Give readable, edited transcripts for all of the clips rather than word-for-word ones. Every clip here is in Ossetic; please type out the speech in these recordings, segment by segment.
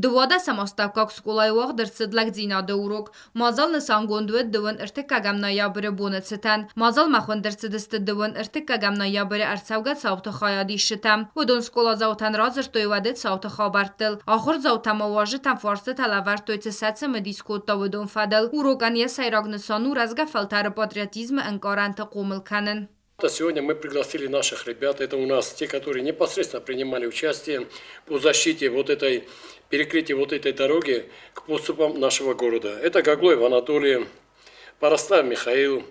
Дыууадӕсӕм астӕуккаг скъолайы уагъд ӕрцыд лӕгдзинады урок. Мадзал нысангонд уыд дыууын ӕртыккӕгӕм ноябры боны цытӕн. Мадзалмӕ хуынд ӕрцыдысты дыууын ӕртыккӕгӕм ноябры ӕрцӕугӕ цауты хайадисджытӕ. Уыдон скъоладзаутӕн радзырдтой уӕды цауты хабӕрттыл. Ахуырдзаутӕ ма уазджытӕм фарстытӕ лӕвӕрдтой, цы сӕ цымыдис кодта, уыдон фӕдыл. Урокӕн йӕ сӕйраг нысан у рӕзгӕ фӕлтӕры патриотизмы ӕнкъарӕнты хъомыл кӕнын. Сегодня мы пригласили наших ребят, это у нас те, которые непосредственно принимали участие по защите вот этой, перекрытии вот этой дороги к подступам нашего города. Это Гаглоев Анатолий, Парастаев Михаил,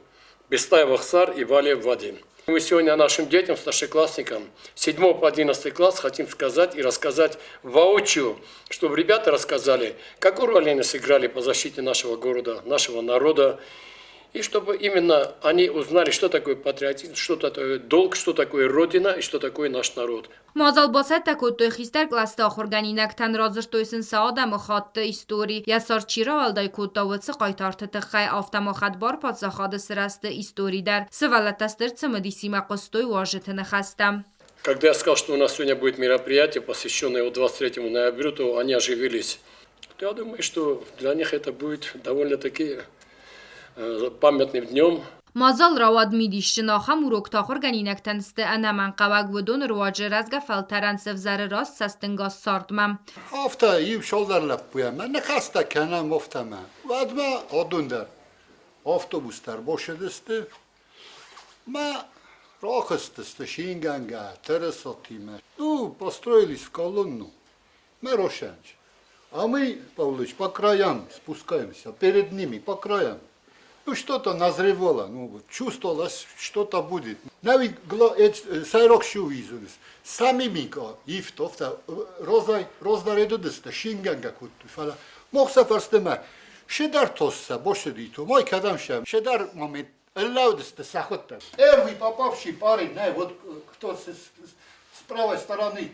Бестаев Ахсар и Валиев Вадим. Мы сегодня нашим детям, старшеклассникам, 7 по 11 класс хотим сказать и рассказать воочию, чтобы ребята рассказали, какую роль они сыграли по защите нашего города, нашего народа, и чтобы именно они узнали, что такое патриотизм, что такое долг, что такое Родина и что такое наш народ. Мадзал бацӕттӕ кодтой хистӕр кълӕсты ахуыргӕнинӕгтӕн, радзырдтой сын сӕ адӕмыхатты истори, йӕ цард чи рауӕлдай кодта, уыцы хъайтарты тыххӕй, афтӕ ма хӕдбар паддзахады сырӕзты истори дӕр. Сывӕллӕттӕ стыр цымыдисимӕ хъуыстой уазджыты ныхӕстӕм. Когда я сказал, что у нас сегодня будет мероприятие, посвященное 23 ноябрю, то они оживились. Я думаю, что для них это будет довольно-таки памятным днем. Мадзал рауад мидисджын, ахӕм уроктӕ ахуыргӕнинӕгтӕн сты ӕнӕмӕнгхъӕуӕг, уыдоны руаджы рӕзгӕ фӕлтӕрӕн сӕвзӕры раст цӕстӕнгас цардмӕ. Афтӕ иу цалдӕр лӕппуйӕ ныхӕстӕ кӕнӕм афтӕмӕ. Уӕдмӕ адон дӕр автобус дӕр басыдысты мӕ рахызтысты шингӕнгӕ тырысатимӕ. Ну, построились в колонну. Мирошенч. А мы, Павлович, по краям спускаемся, перед ними, по краям. Ну, что-то назревало, ну, чувствовалось, что-то будет. Нави сӕйраг шувизунс. Сами мика ифтофта розай роздаредудысты шингӕнгӕ кодтой, фӕлӕ мах сӕ фӕрстымӕ шедар тосса бошедито, мой кӕдӕм шем, шедар момент ӕрлӕудысты сӕхуыдтӕ. Первый попавший парень, не, вот кто с правой стороны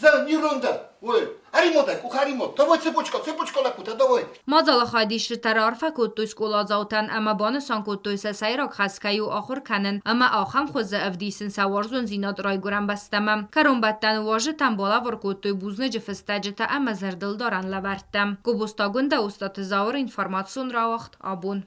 За ерунда! Ой, ӕри-ма дӕ къух, ӕри-ма! Давай цепочка, цепочка лӕппутӕ, давай! Мадзалы хайадисджытӕ раарфӕ кодтой скъоладзаутӕн ӕмӕ банысан кодтой сӕ сӕйраг хӕс кӕй у ахуыр кӕнын ӕмӕ ахӕм хуызы ӕвдисын сӕ уарзондзинад райгуырӕн бӕстӕмӕ. Кӕронбӕттӕны уазджытӕн балӕвар кодтой бузныджы фыстӕджытӕ ӕмӕ зӕрдылдарӕн лӕвӕрттӕ. Гобозты Агуындӕ, Остъаты Зауыр, информацион рауагъд абон.